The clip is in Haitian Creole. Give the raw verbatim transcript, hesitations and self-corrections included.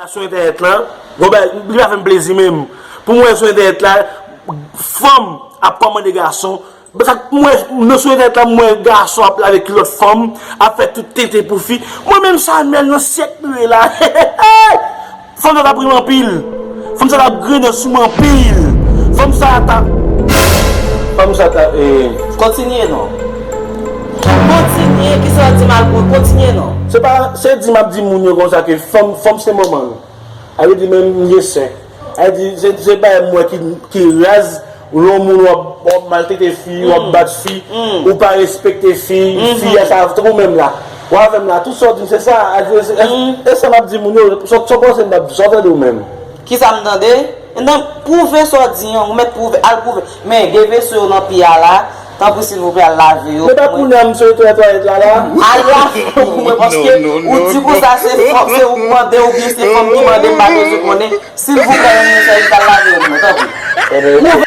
Sou entènèt lan, gon bagay, li pa fè m plezi menm. Pou m wè sou entènèt la, fanm ap kòmande gason. Sa k mwen, nan sou entènèt la, m wè gason ap lave kilòt fanm, ap fè tout tenten pou fi. Mwen menm, Samuel, nan syèk nou ye la. Fanm sa t ap ri m anpil. Fanm sa t ap grennen sou mwen anpil. Fanm sa ta. Fanm sa ta. Eh. Kontinye non. Kontinye, kisa w di m al pou kontinye non. Se pa, se di m ap di moun yo konsa ke fanm, fanm se manman nou. A vle di menm m gen sè. A vle di se, se bagay m wè ki, ki raz, lè yon moun w ap, w ap maltrete fi, w ap bat fi, ou pa respekte fi, fi a sa, tankou menm la. W avè m la, tout sa w di m se sa, a vle di se, e sa m ap di moun yo, sa, sa w panse m t ap, sa w tande w menm? Kisa m tande? Nan pwouve sa w di an, ou mèt pwouve, al pwouve. Men, gen veso yo nan pi a la, tanpri silvouplè al lave yo. Men pa kounye a m sou netwaye twalèt la la. Al lave yo pou mwen, paske ou di konsa se fanm, se ou k mande oubyen se fanm ki mande m, pa bezwen konnen. Silvouplè, rann mwen sèvis, al lave yo pou mwen, tanpri. Pwouve.